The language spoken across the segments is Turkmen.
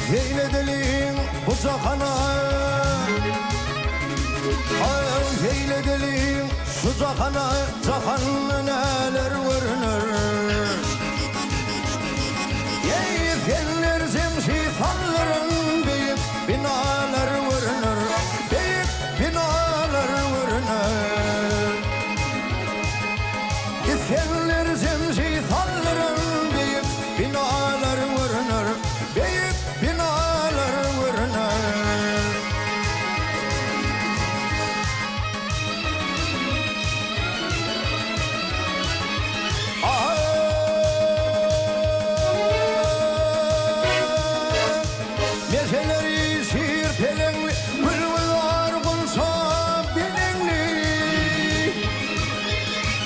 Seýledeliň bu jahana Haý, seýledeliň şu jahana Jahanda näler görüner Eý, senler jemşi saldyran Beýik binalar görüner Beýik binalar görüner Isgender jemşi saldyran Beýik binalar görüner Beýik binalar görüner. Meseleri şir peleňli, Gül-gülzar gunça bedeňli.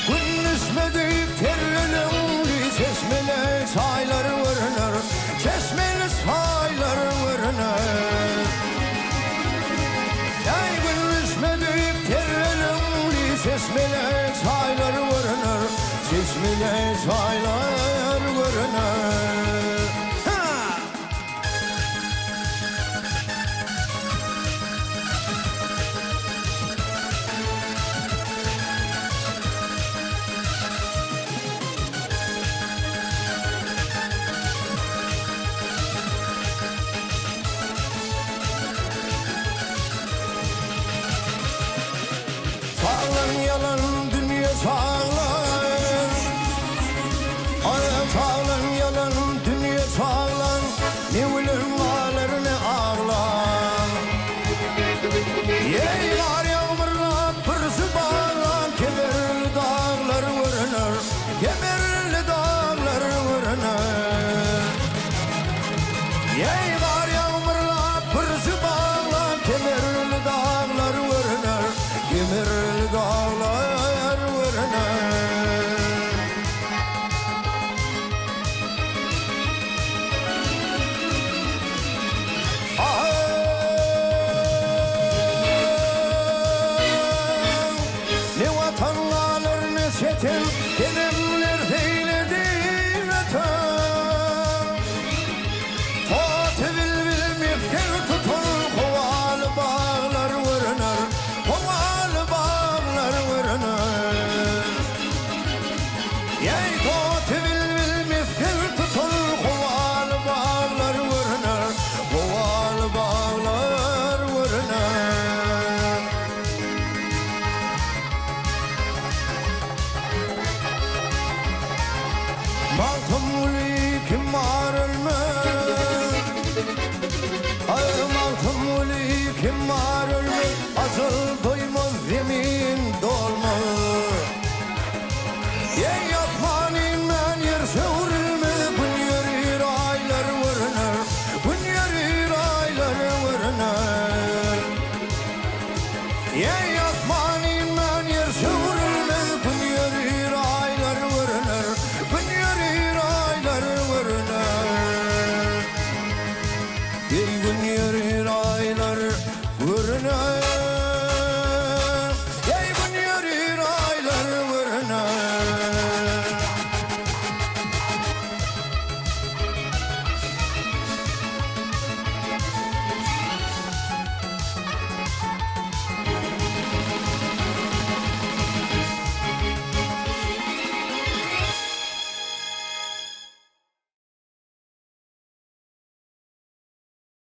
Gün düşmedik terreleňli, Çeşmeli çaýlar görüner, Çeşmeli çaýlar görüner. Äý, gün düşmedik terreleňli, Çeşmeli çaýlar görüner, Çeşmeli çaýlar görüner. Ha! Saglan ýalan dünýe saglan Aý saglan ýalan dünýe saglan Ne gülen galar ne aglan Eý gar ýagmyrlap pürsi baglan Kemerli daglar görüner Kemerli daglar görüner Eý.